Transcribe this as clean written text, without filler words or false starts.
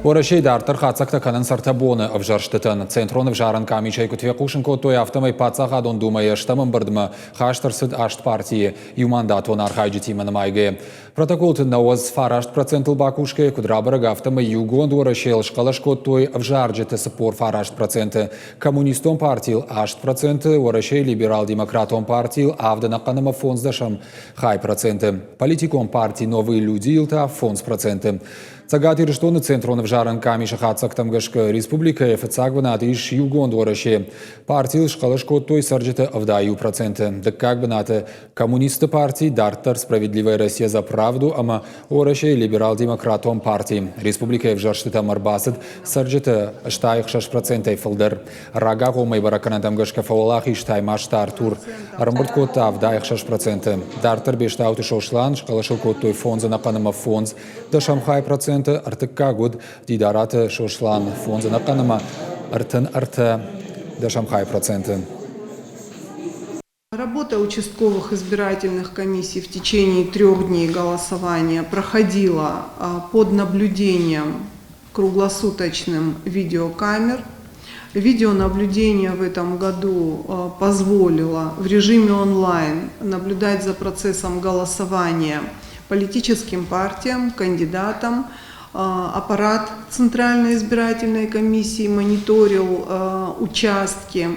Уӕрӕсейы дарддӕр хатдзӕгтӕ кӕнынц ӕртӕ боны ӕвзӕрстытӕн. Центрон ӕвзарӕн къамисӕй куыд фехъусын кодтой, афтӕмӕй Паддзахадон Думӕйы ӕстӕм ӕмбырдмӕ хаст ӕрцыд аст партийы иумандатон архайджытимӕ нымайгӕйӕ. Протоколты 99 процентыл бакусгӕйӕ куыд рабӕрӕг, афтӕмӕй Иугонд Уӕрӕсейыл схъӕлӕс кодтой ӕвзарджыты 49%, Коммунистон партийыл 8%, Уӕрӕсейы либерал-демократон партийыл авд ӕнӕхъӕн ӕмӕ фондздӕсӕм хай проценты, политикон парти «Новые люди»-йыл та 5%. Цӕгат Ирыстоны Центрон ӕвзарӕн къамисы хатдзӕгтӕм гӕсгӕ республикӕйы фыццаг бынаты ис Иугонд Уӕрӕсе. Партийыл схъӕлӕс кодтой цӕрджыты 71%. Дыккаг бынаты Коммунистты парти, дарддӕр Справедливая Россия за правду ӕмӕ Уӕрӕсейы либерал-демократон парти. Республикӕйы ӕвзӕрстытӕм ӕрбацыд цӕрджыты 66%-ӕй фылдӕр. Рагагъоммӕ бӕрӕггӕнӕнтӕм гӕсгӕ фӕуӕлахиз Таймазты Артур. Ӕрӕмбырд кодта 76%. Дарддӕр Бестауты Сослан схъӕлӕсыл кодтой фондз ӕнӕхъӕн ӕмӕ фондз дӕсӕм хай проценты, ӕртыккаг уыд Дидараты Сослан фондз ӕнӕхъӕн ӕмӕ 33 дӕсӕм хай проценты. Работа участковых избирательных комиссий в течение трех дней голосования проходила под наблюдением круглосуточным видеокамер. Видеонаблюдение в этом году позволило в режиме онлайн наблюдать за процессом голосования политическим партиям, кандидатам. Аппарат Центральной избирательной комиссии мониторил участки.